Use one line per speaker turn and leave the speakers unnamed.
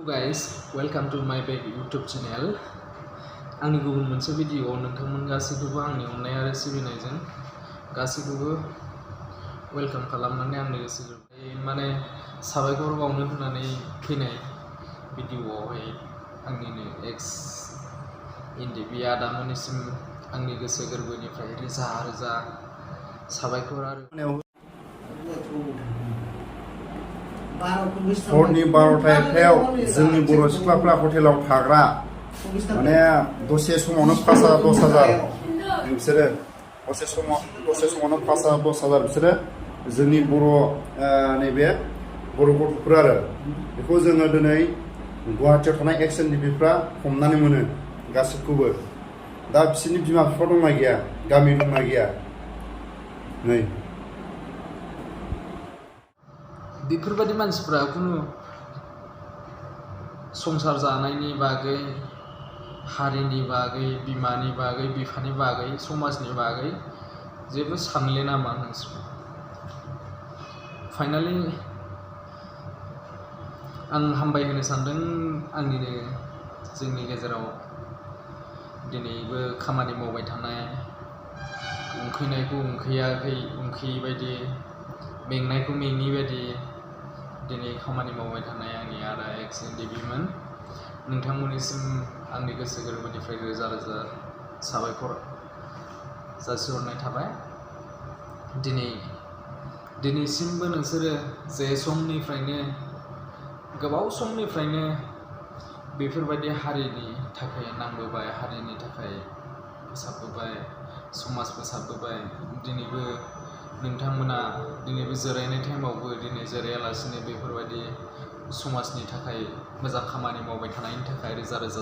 Guys, welcome to my YouTube channel. आंनि गुबुन मोनसे भिडिअ नोंथांमोन गासैखौबो आंनि अननाय आरो सिबिनायजों गासैखौबो वेलकाम खालामनानै आंनि गोसो गोरबोनिफ्राय माने साबायखर बावनो होननानै फैनाय भिडिअआवहाय आंनिनो एक्स NDFB आदामोननिसिम आंनि गोसो गोरबोनिफ्राय रोजा रोजा साबायखर आरो
हरनि 12टायाव जोंनि बर' सिख्लाफ्रा हटेलाव थाग्रा माने दसे समावनो 5,000-10,000 बिसोरो दसे समावनो 5,000-10,000 बिसोरो जोंनि बर' नैबे बर' गथ'फोर आरो बेखौ जोङो दिनै गुवाहाटियाव थानाय एक्स NDFBफ्रा हमनानै मोनो गासिबखौबो दा बिसोरनि बिमा बिफा दंना गैया गामि दंना गैया नै
बेफोरबायदि मानसिफ्रा खुनु संसार जानायनि बागै हारिनि बागै बिमानि बागै बिफानि बागै समाजनि बागै जेबो सानले नामा नोंसोर फाइनाली आं हामबाय होनो सानदों आंनिनो जोंनि गेजेराव दिनैबो खामानि मावबाय थानाय उखैनायखौ उखैयाखै उखैयै बायदि मेंनायखौ मेङि बायदि दिनै खामानि मावबाय थानाय आंनि आदा एक्स NDFBमोन नोंथांमोननिसिम आंनि गोसो गोरबोनिफ्राय रोजा रोजा साबायखर जासिहरनाय थाबाय दिनैसिमबो नोंसोरो जे समनिफ्रायनो गोबाव समनिफ्रायनो बेफोरबायदि हारिनि थाखाय नांबोबाय हारिनि थाखाय फोसाबबोबाय समाज फोसाबबोबाय दिनैबो नोंथांमोना दिनैबो जिरायनाय टाइमावबो दिनै जिरायालासिनो बेफोरबायदि समाजनि थाखाय मोजां खामानि मावबाय थानायनि थाखाय रोजा रोजा